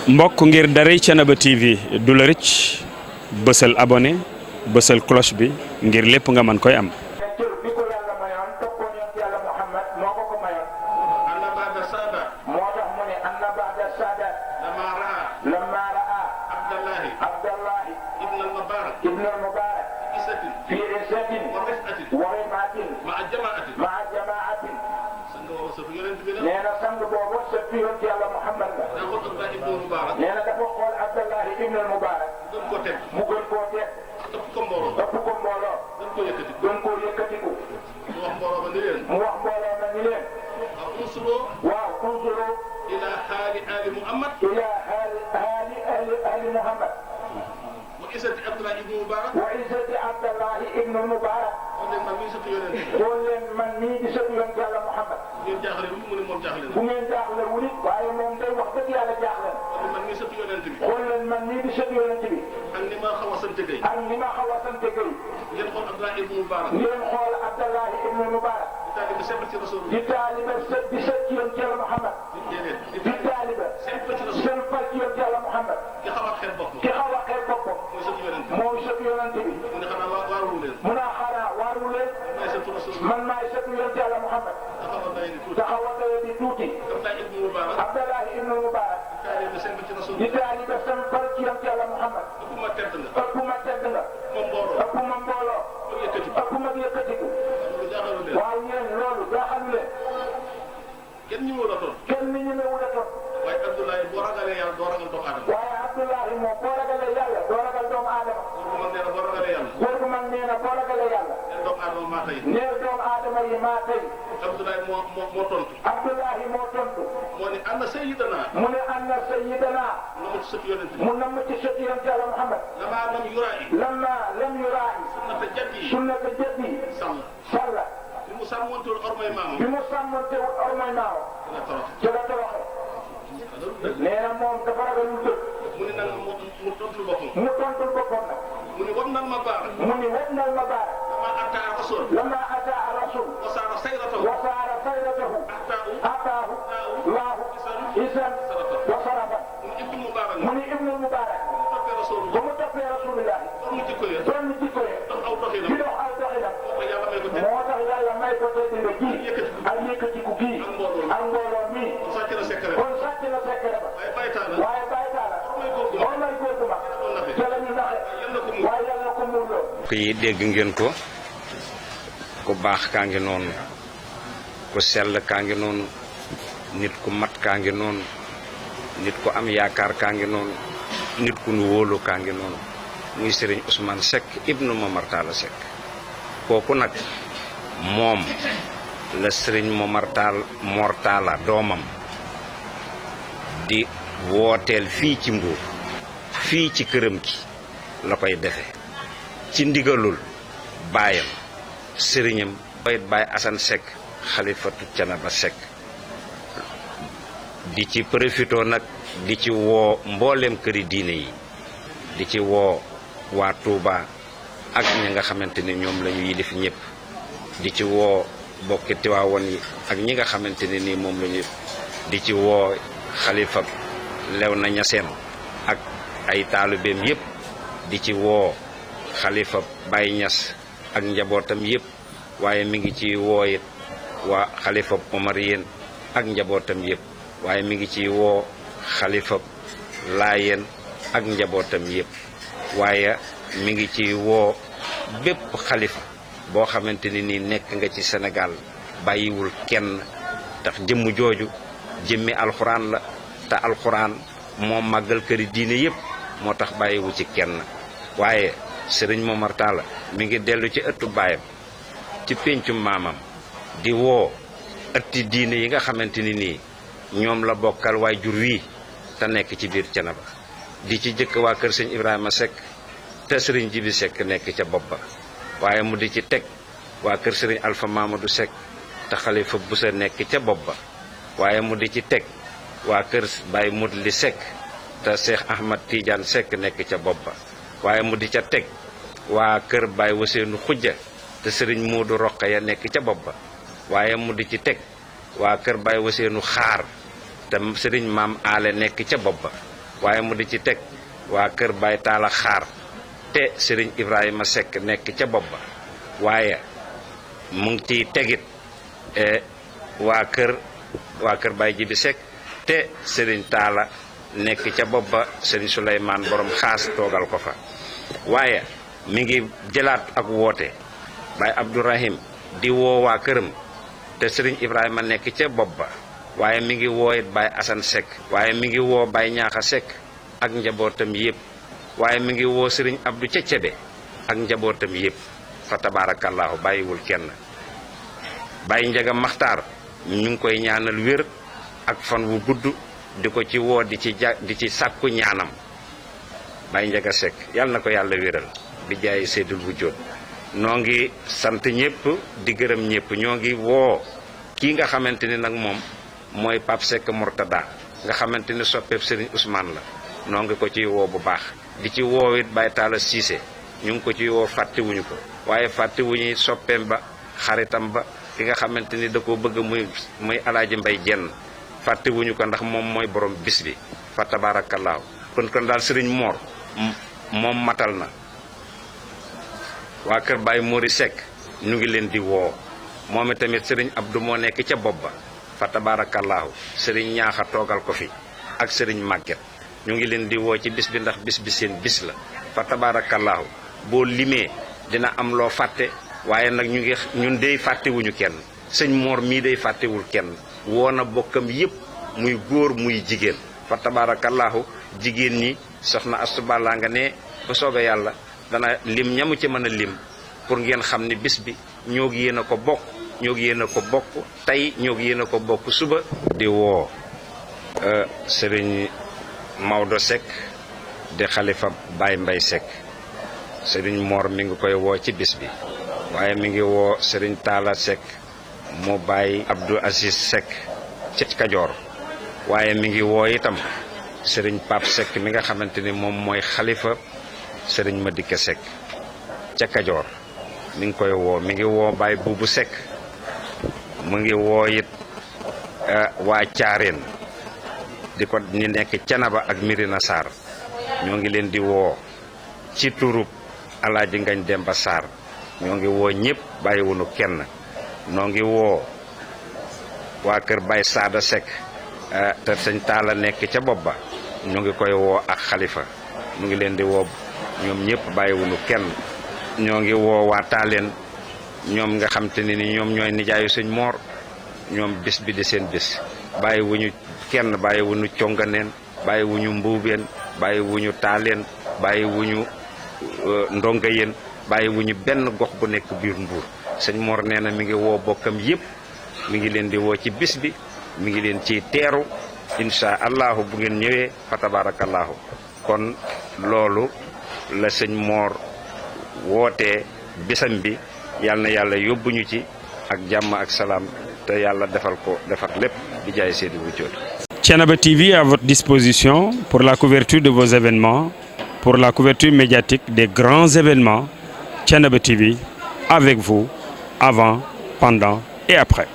mbokk ngir daray Thiénaba TV du la rëcc bësal abonné bësal cloche bi ngir lépp nga mën koy am. nee na sang boobu sëtu yonent Yàlla Muhammad la. nee na dafa xool Abdallah ibn al-Mubarak. mu gën koo teg. ëpp ko mbooloo. gën koo yëkkatiku. mu wax mbooloo ma ni leen. waaw unzuru ila haali ali Muhammad. ila haali ali Muhammad. wa izzati Abdallah ibn al-Mubarak. wa izzati Abdallah ibn al-Mubarak. xool leen man mii di sëtu yonent Yàlla Muhammad. bu ngeen jaaxle wu nit waaye moom day wax dëgg yàlla jaaxle na. xool leen man mii di sëtu yonent bi. ak ni ma xaw a sant Gueye. ngeen xool Abdallah ibn Mubarak. di taaliba sët di sët ci yonent Yàlla Muhammad. di taaliba sempal ci yonent Yàlla Muhammad. ki xaw a xeeb boppam. mooy sëtu yonent bi. mu ne xanaa waaru leen. man maay sëtu yonent Yàlla Muhammad. taxawal di tuuti. Abdallah ibn Mubarak. di taaliba sempal ci yonent Yàlla Muhammad. ëpp ma tedd nga. ëpp ma mbooloo. ëpp ma yëkkatiku. waaw yéen loolu jaaxalu leen. kenn ñi wula toon. waaye Abdoulaye boo ragalee yàlla doo ragal doomu aadama. boo ragalee yàlla doo ragal doomu aadama. góor gu mag nee na boo ragalee yàlla. neel doomu aadama yi maa tey. Abdoulaye moo tontu. moo ne anna sayyidana. mu namm ci sët yonent Yàlla Muhammad. lamma lam yuraa'i. sunnata jaddi. salla. bi mu sàmmantewul ormay maamam. ci la toroxe. nee na moom dafa ragalul dëgg. mu ne nag mu tontul boppam nag. mu ne wabnal ma baara. lama ataa rasul. wasaara sayratahu. ataahu laahu isan wa sarafa. mu ni ibnul Mubarak. ba mu toppee rasulillah. doon jikko ye. di dox aw doxinam. moo tax yàlla may ko tedd nga ji. ak yëkkatiku gii. ak mbooloo mii. kon sàcc na sekkere ba. waaye baytaala. moom lay góor gu mag. te la ñu naxe. waaye yàlla ko muurloo. yi dégg ngeen ko ku baax kaa ngi noonu ku sell kaa ngi noonu nit ku mat kaa ngi noonu nit ku am yaakaar kaa ngi noonu nit ku nu wóolu kaa ngi noonu muy Serigne Ousmane Seck ibnu Momar Talla Seck kooku nag moom la Serigne Momar Talla doomam di wooteel fii ci Mbuur fii ci këram gi la koy defe ci ndigalul baayam sëriñam bayit baay Assane Seck xalifatu Thiénaba Seck di ci profitoo nag di ci woo mbooleem këri diine yi di ci woo waa Touba ak ñi nga xamante ni ñoom la ñu yilif ñëpp di ci woo bokki Tiwaawoon yi ak ñi nga xamante ne nii moom la ñu di ci woo xalifa Léona Niassène ak ay taalibeem yëpp di ci woo xalifa Baye Niass ak njabootam yëpp waaye mi ngi ci woo it waa xalifa Omarien ak njabootam yëpp waaye mi ngi ci woo xalifa Laayeen ak njabootam yëpp waaye mi ngi ci woo bépp xalifa boo xamante ni nii nekk nga ci Sénégal bàyyiwul kenn ndax jëmm jooju jëmmi alxuraan la te alxuraan moo màggal këri diine yëpp moo tax bàyyiwu ci kenn waaye Serigne Momar Talla mi ngi dellu ci ëttu baayam ci péncum maamam di woo ëtti diine yi nga xamante ni nii ñoom la bokkal waay jur wii te nekk ci biir Thiénaba di ci jëkk waa kër sëñ Ibrahima Seck te Serigne Jibi Seck nekk ca bopp ba waaye mu di ci teg waa kër Serigne Alpha Mamadou Seck te xalifa Busa nekk ca bopp ba waaye mu di ci teg waa kër Baye Modli Seck te Cheikh Ahmad Tidiane Seck nekk ca bopp ba waaye mu di ca teg waa kër Baye Waseenu Xujja te Serigne Modou Rokhaya nekk ca bopp ba waaye mu di ci teg waa kër Baye Waseenu Xaar te Serigne Maam Aale nekk ca bopp ba waaye mu di ci teg waa kër Baye Talla Xaar te Serigne Ibrahima Seck nekk ca bopp ba waaye mu ngi ciy tegit waa kër Baye Jibi Seck te Serigne Talla nekk ca bopp ba Serigne Souleymane borom xaas toogal ko fa waaye mi ngi jëlaat ak woote Baye Abdourahim di woo waa këram te Serigne Ibrahima nekk ca bopp ba waaye mi ngi woo it Baye Assane Seck waaye mi ngi woo Baye Ñaaxa Seck ak njabootam yëpp waaye mi ngi woo Serigne Abdou ca Cebe ak njabootam yëpp fa tabaarakallaahu bàyyiwul kenn Baye Njaga Maxtaar ñu ngi koy ñaanal wér ak fan wu gudd di ko ci woo di ci sàkku ñaanam Baye Njaga Seck yàlla na ko yàlla wéral bi jaay seydul bu jóot noo ngi sant ñëpp di gërëm ñëpp ñoo ngi woo kii nga xamante ni nag moom mooy Pape Seck Mourtada nga xamante ni soppeeb Serigne Ousmane la noo ngi ko ciy woo bu baax di ci woo it Baye Talla Cissé ñu ngi ko ciy woo fàttewuñu ko waaye fàttewuñu soppeem ba xaritam ba ki nga xamante ni da koo bëgg muy Alaaji Mbay Jenn fàttewuñu ko ndax moom mooy borom bis bi fa tabaarakallaahu kon daal Serigne Mor moom matal na waa kër Baye Mori Seck ñu ngi leen di woo moom tamit Serigne Abdou moo nekk ca bopp ba fa tabaarakallaahu Serigne Ñaaxa toogal ko fi ak Serigne Maguette ñu ngi leen di woo ci bis bi ndax bis bi seen bis la fa tabaarakallaahu boo limee dina am loo fàtte waaye nag ñun dey fàttewuñu kenn sëñ Mor mii day fàttewul kenn woo na bokkam yëpp muy góor muy jigéen fa tabaarakallaahu jigéen ñi soxna Astu Balla nga ne bu soobee yàlla dana lim ñamu ci mën a lim pour ngeen xam ne bis bi ñoo ngi yéen a ko bokk tey ñoo ngi yéen a ko bokk suba di woo Serigne Maodo Seck di xalifa Baye Mbay Seck Serigne Mor mi ngi koy woo ci bis bi waaye mi ngi woo Serigne Talla Seck mu Baye Abdou Aziz Seck ci Kajoor waaye mi ngi woo itam Serigne Pape Seck mi nga xamante ni moom mooy xalifa Serigne Madike Seck ca Kajoor mi ngi koy woo mi ngi woo Baye Buubu Seck mu ngi woo it waa Caareen di ko ñi nekk Canaba ak Mirina Sarr ñoo ngi leen di woo ci turub Alaaji Ngañ Demba Sarr ñoo ngi woo ñëpp bàyyiwunu kenn noo ngi woo waa kër Baye Saada Seck te sëñ Talla nekk ca bopp ba ñoo ngi koy woo ak xalifa mu ngi leen di woo ñoom ñëpp bàyyiwunu kenn ñoo ngi woo waa Taaleen ñoom nga xam te ni ñoom ñooy nijaayu sëñ Mor ñoom bis bi di seen bis bàyyiwuñu kenn bàyyiwuñu conganeen bàyyiwuñu mbuubeen bàyyiwuñu Taaleen bàyyiwuñu ndonga yéen bàyyiwuñu benn gox bu nekk biir Mbuur sëñ Mor nee na mi ngi woo bokkam yëpp mi ngi leen di woo ci bis bi mi ngi leen ciy teeru insha allahu bu ngeen ñëwee fa tabarakallahu kon loolu la sëñ Mor wootee bisam bi yàlla na yàlla yóbbuñu ci ak jàmm ak salaam te yàlla defal lépp di jaay seedi bu jot. Thiénaba TV à votre disposition pour la couverture de vos événements, pour la couverture médiatique des grands événements. Thiénaba TV avec vous avant, pendant et après.